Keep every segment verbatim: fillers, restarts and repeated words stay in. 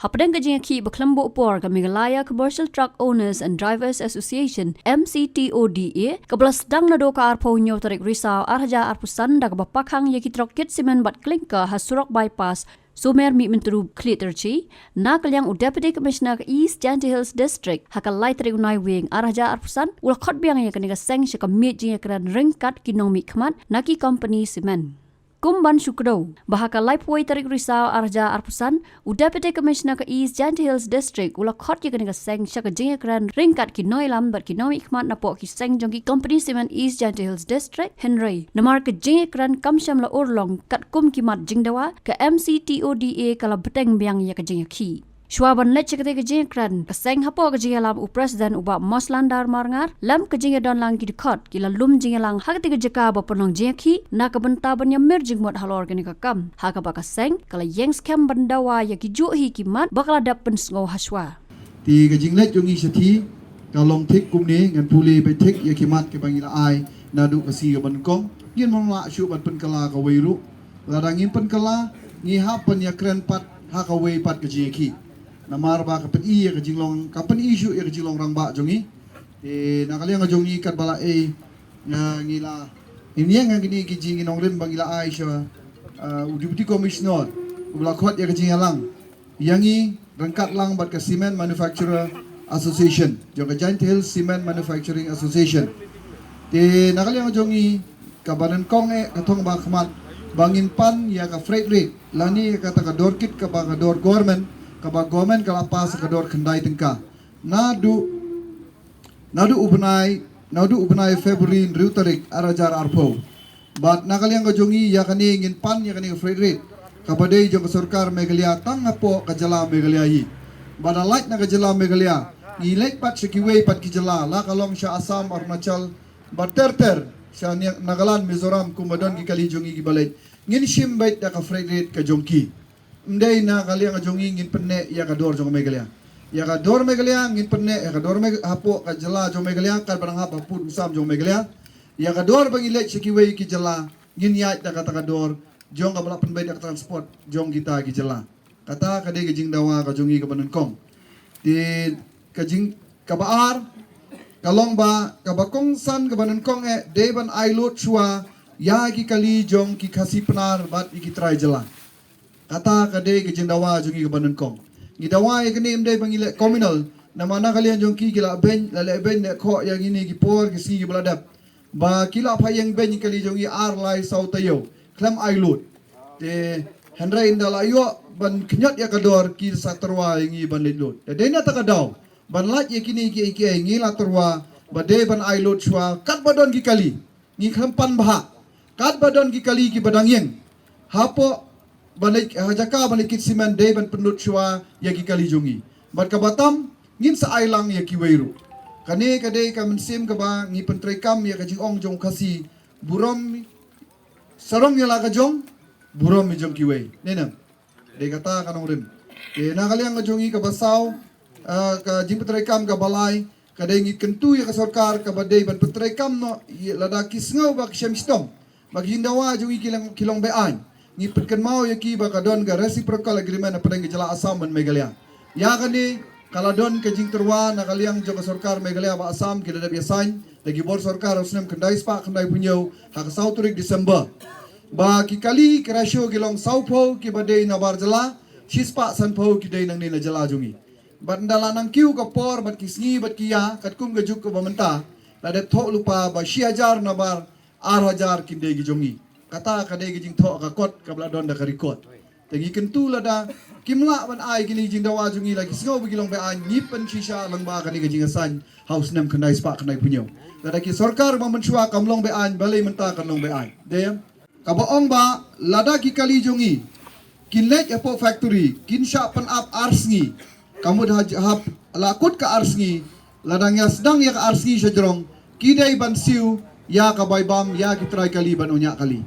Hapdeng ka jingïakhih ba khlem buh por, ka Meghalaya Commercial Truck Owners and Drivers Association, M C T O D A, kaba la sdang naduh ka arphew hynñiew tarik Risaw ar hajar arphew san, da kaba pakhang ïa ki trok kit simen bad klinker ha surok bypass Sumer Mihmyntdu Khliehriat, na ka liang u Deputy Commissioner ka East Jaintia Hills District, ha ka lai tarik u Naiwieng ar hajar arphew san, u la khot biang ïa kane ka seng sha ka miej jingïakren ryngkat ki nongmihkhmat na ki kompani simen. Kum ban shu kdew ba ha ka laiphew wei tarik Risaw ar hajar arphew san, u Deputy Commissioner ka East Jaintia Hills District u la khot ïa kane ka seng sha ka jingïakren ryngkat ki nongïalam bad ki nongmihkhmat napoh ki seng jong ki kompani simen East Jaintia Hills District, hynrei namar ka jingïakren kam shym la urlong katkum ki mat jingdawa, ka M C T O D A ka la bteng biang ïa ka jingïakhih. Shuwa ban leit sha katei ka jingïakren, ka seng hapoh ka jingïalam u President u Bah Moslandar Marngar lem ka jingïadonlang ki dkhot ki la lum jingïalang ha katei ka jaka ba pynlong jingïakhih, na ka bynta ban ïamir jingmut halor kane ka kam, ha kaba ka seng ka la ïeng skhem ban dawa ïa ki juh hi ki mat ba ka la dep pynsngew ha shuwa. Te ka jingleit jong ngi shathie ka long thik kumne, ngan pule beit thik ïa ki mat kiba ngi la ai naduh ka sngi kaba nyngkong. Ngin ym lah shuh ban pynkylla kawei ruh. Lada ngim pynkylla, ngi hap ban ïakren pat ha kawei pat ka jingïakhih. Namar ba ka pyni ïa ka jinglong, ka pyni shuh ïa ka jinglong rangbah jong ngi. Te na ka liang ka jong ngi katba la ei, nga ngi la, ngi ïeng ha kine ki jingïanongrim ba ngi la ai sha, uh, u Deputy Commissioner uba la khot ïa ka jingïalang ïa ngi ryngkat lang bad ka Cement Manufacturer Association, jong ka Jaintia Hills Cement Manufacturing Association. Te na ka liang jong ngi, kaba nyngkong eh ka thong ba khmat ba ngin pan ïa ka freight rate lane ïa kata ka dor kit kaba ka dor government, kaba government ka la pass ka dor khyndai tyngka. Naduh, naduh u bnai, naduh u bnai February hynriew tarik ar hajar arphew. Bad na ka liang ka jong ngi ïa kane ngin pan ïa kane ka freight rate kaba dei jong ka sorkar Meghalaya tang hapoh ka jylla Meghalaya hi. Bad da lait na ka jylla Meghalaya, ngi leit pat sha kiwei pat ki jylla, la ka long sha Assam, Arunachal, bad ter ter, sha Nagaland, Mizoram, kumba don ki kali jong ngi kiba leit. Ngin shim beit da ka freight rate ka jong ki. Ym dei na ka liang ka jong ngi ngin pynneh ïa ka dor jong Meghalaya. Ïa ka dor Meghalaya ngin pynneh ïa ka dor Meg-, hapoh ka jylla jong Meghalaya, katba nang hap ha pud u sam jong Meghalaya. Ïa ka dor ba ngi leit sha kiwei ki jylla, ngin ïaid da kata ka dor jong kaba la pynbeit da ka transport jong kita ki jylla. Kata ka dei ka jingdawa ka jong ngi kaba nyngkong. Te ka jing, kaba ar ka long ba kaba kongsan kaba nyngkong eh dei ban ai lut shuwa ïa ki kali jong ki Khasi Pnar bad ïa ki trai jylla. Kata ka dei ka jingdawa jong ngi kaba nyngkong. Ngi dawa ïa kane ym dei ba ngi leh communal, namar na ka liang jong ki ki la beiñ, la leh beiñ leh khoh ïa ngine ki por ki sngi kiba la dep. Ba ki la phah ïeng beiñ ïa ki kali jong ngi ar lai saw taïew khlem ai lut. Te hynrei ynda la ïoh ban kynjot ïa ka dor ki sa tyrwa ïa ngi ban leit lut. Te dei na kata ka daw ban lait ïa kine kiei kiei ngi la tyrwa ba dei ban ai lut shuwa katba don ki kali. Ngi khlem pan bha. Katba don ki kali kiba dang ïeng hapoh ban leit, ha jaka ban leit kit simen dei ban pynlut shuwa ïa ki kali jong ngi. Bad kaba tam ngin sa ai lang ïa kiwei ruh. Kane ka dei ka mynsiem kaba ngi pyntreikam ïa ka jingong jong u Khasi, burom sarong ïa la ka jong, burom ïa jong kiwei. Ne ne. Dei kata ka nongrim. Te na ka liang ka jong ngi kaba saw, ah, ka jingpyntreikam kaba lai, ka dei ngi kyntu ïa ka sorkar kaba dei ban pyntreikam noh ïa lada ki sngew ba ki shem shitom ba ki jingdawa jong ngi ki long, ki long be-aiñ. Ngi pynkynmaw ïa ki ba ka don ka reciprocal agreement hapdeng ka jylla Assam bad Meghalaya. Ïa kane ka la don ka jingtyrwa na ka liang jong ka sorkar Meghalaya bad Assam ki la dep ïa sign da ki bor sorkar ha u snem khyndai spah khyndai phew hynñiew ha ka saw tarik December. Ba ki kali ki ratio ki long sawphew kiba dei na bar jylla, shispah sanphew ki dei nangne na jylla jong ngi. Bad ynda la nang kiew ka por bad ki sngi bad ki ïa katkum ka juk kaba mynta, la dep thoh lypa ba shi hajar na bar ar hajar kin dei ki jong ngi. Kata ka dei ka jingthoh ka kot kaba la don da ka record. Te ngi kyntu lada kim lah ban ai kine ki jingdawa jong ngi la ki sngew ba ki long be-aiñ, ngi pynshisha lang ba kane ka jingïasain ha u snem khyndai spah khyndai phew hynñiew. Lada ki sorkar ba mynshuwa kam long be-aiñ, balei mynta kan long be-aiñ? Dei ïa kaba ong ba lada ki kali jong ngi kin leit hapoh factory, kin shah pynap ar sngi. Ka mut ha, ha la kut ka ar sngi, lada ngi sdang ïa ka ar sngi sha jrong, ki dei ban siew ïa ka bai bam ïa ki trai kali bad u ñiah kali.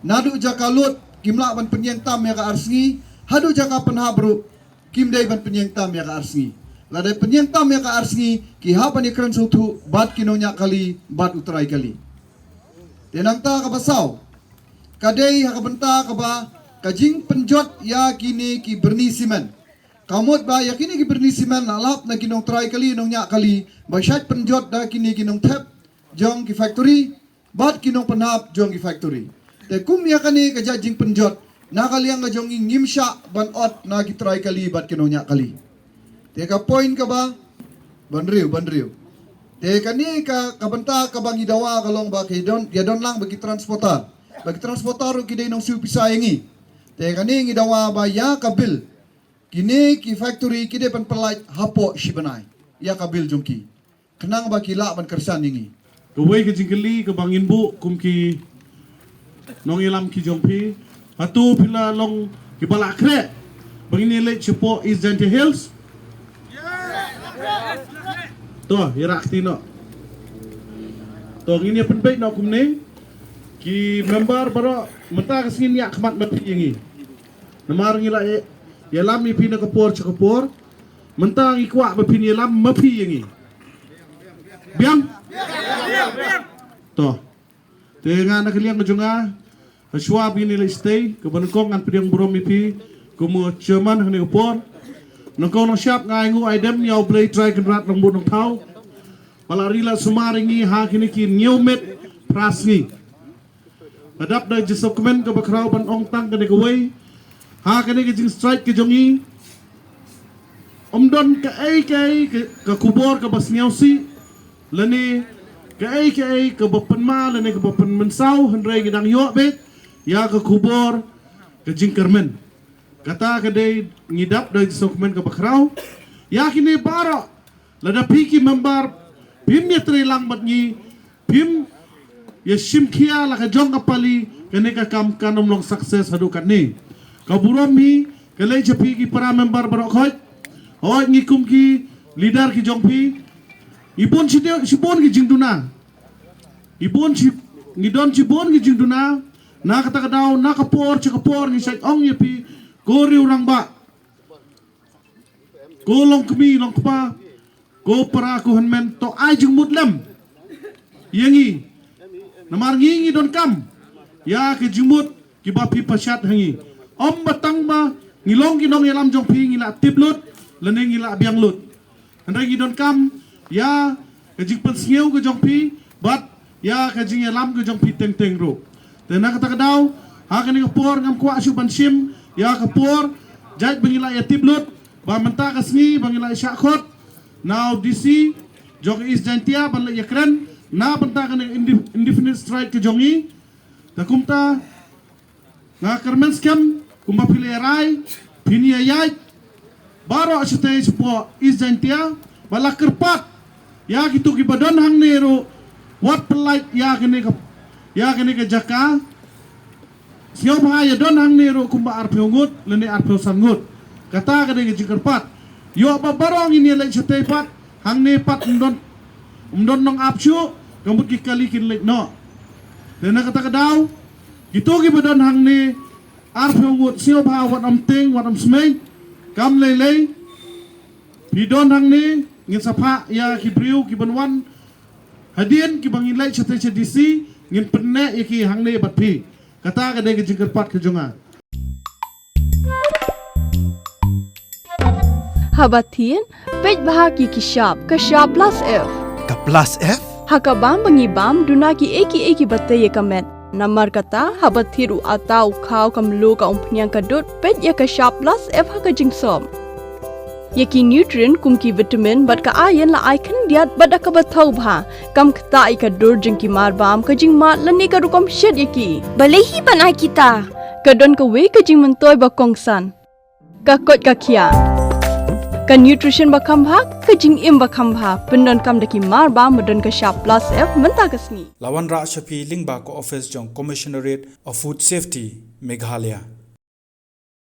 Naduh jaka lut kim lah ban pynïeng tam ïa ka ar sngi, haduh jaka pynhap ruh kim dei ban pynïeng tam ïa ka ar sngi. Lada pynïeng tam ïa ka ar sngi, ki hap ban ïakren sngewthuh bad ki nongñiah kali bad u trai kali. Te nangta kaba saw, ka dei ha ka bynta kaba ka jingpynjot ïa kine ki byrni simen. Ka mut ba ïa kine ki byrni simen la lap na ki nongtrai kali, nongñiah kali, ba shait pynjot da kine ki nongthep jong ki factory bad ki nongpynhap jong ki factory. Te kum ïa kane ka jait jingpynjot, na ka liang ka jong ngi ngim shah ban ot na ki trai kali bad ki nongñiah kali. Te ka point kaba hynriew, hynriew. Te kane ka, ka bynta kaba ngi dawa ka long ba ki don, ïa don lang ba ki transporter. Ba ki transporter ruh ki dei nongsiew pisa ïa ngi. Te kane ngi dawa ba ïa ka bill, kine ki factory ki dei ban pyllait hapoh shi bnai ïa ka bill jong ki, khnang ba ki lah ban kyrshan ïa ngi. Kawei ka jingkylli kaba ngin buh kum ki nongïalam ki jong phi, hato phi la long kiba la khreh ba ngin ïaleit shapoh East Jaintia Hills? To, ïarap kti noh. To, ngin ïa pynbeit noh kumne. Ki member baroh, mynta ka sngi ïa khmat na phi ïa ngi. Namar ngi la ïalam ïa phi na ka por sha ka por. Mynta ngi kwah ba phin ïalam ma phi ïa ngi. Biang? To. Te nga na ka liang ka jong nga, ha shuwa ba ngin ïaleit shatei, kaba nyngkong ngan pdiang burom ïa phi kum u chairman ha kane ka por. Nyngkong nyngshap nga ai nguh ai dem ïa U Blei Trai Kynrad Nongbuh Nongthaw ba la ri la sumar ïa ngi ha kine ki hynñiew miet phra sngi. Nga dap da jingsngewkmen kaba khraw ban ong tang kane kawei. Ha kane ka jingstrike ka jong ngi, ym don kaei kaei ka, ka khubor kaba sngewsih lane kaei kaei kaba pynma lane kaba pynmynsaw, hynrei ngi dang ïoh beit ïa ka khubor ka jingkyrmen. Kata ka dei, ngi dap da jingsngewkmen kaba khraw. Ïa kine baroh, lada phi ki member phim ïatrei lang bad ngi, phim ïa shim khia la ka jong ka pali, kane ka kam kan ym long success haduh katne. Ka burom hi ka leit sha phi ki para member baroh khoit. Hooid, ngi kum ki leader ki jong phi, ngi bun shi de-, shibun ki jingduna. Ngi bun shi, ngi don shibun ki jingduna. Na kata ka daw, na ka por sha ka por ngi shait ong ïa phi, ko riew rangbah, ko longkmie longkpa, ko para ko hynmen, to ai jingmut lem ïa ngi. Namar ngi ngi donkam ïa ka jingmut kiba phi pynshad ha ngi. Ym ba tang ba ngi long ki nongïalam jong phi ngi la tip lut lane ngi la biang lut. Hynrei ngi donkam ïa ka jingpynsngew ka jong phi bad ïa ka jingïalam ka jong phi teng teng ruh. Te na kata ka daw, ha kane ka por ngam kwah shuh ban shim ïa ka por, jait ba ngi la ïa tip lut ba mynta ka sngi ba ngi la ïa shah khot na u D C jong ka East Jaintia ban leit ïakren na bynta kane ka inde-, indefinite strike ka jong ngi. Te kumta, nga kyrmen skhem kumba phi la rai, phin ïa ïaid baroh shatei shapoh East Jaintia, ba la kyrpad ïa kito kiba don hangne ruh, wat pyllait ïa kane ka, ïa kane ka jaka. Sngewbha ïa don hangne ruh kumba arphew ngut lane arphew san ngut. Kata ka dei ka jingkyrpad. Ïoh ba baroh ngin ïa leit shatei pat, hangne pat ym don, ym don nongap shuh, ka mut ki kali kin leit noh. Te na kata ka daw, kito kiba don hangne arphew ngut, sngewbha wat ym tieng, wat ym smiej, kam lei lei. Phi don hangne, ngin sa phah ïa ki briew kiban wan hadien kiba ngin leit shatei sha D C, ngin pynneh ïa ki hangne bad phi. Kata ka dei ka jingkyrpad ka jong nga. Haba thied, peit bha ïa ki shap, ka shap plus F. Ka plus F? Ha ka bam ba ngi bam, duna kiei kiei kiba tei ïa ka met. Namar kata, haba thied u atta, u khaw, ka mluh, ka umphniang, ka dud, peit ïa ka shap plus F ha ka jingsop. Ïa ki nutrient kum ki vitamin bad ka iron la ai khyndiat bad da kaba thaw bha. Kam ktah ïa ka dur jong ki marbam, ka jingmad lane ka rukom shet ïa ki. Balei hi ban ai kita? Ka don kawei ka jingmyntoi ba kongsan. Ka koit ka khiah. Ka nutrition ba kham bha, ka jingim ba kham bha. Pyndonkam da ki marbam ba don ka shap plus F mynta ka sngi. La wanrah sha phi lyngba ka office jong Commissionerate of Food Safety, Meghalaya.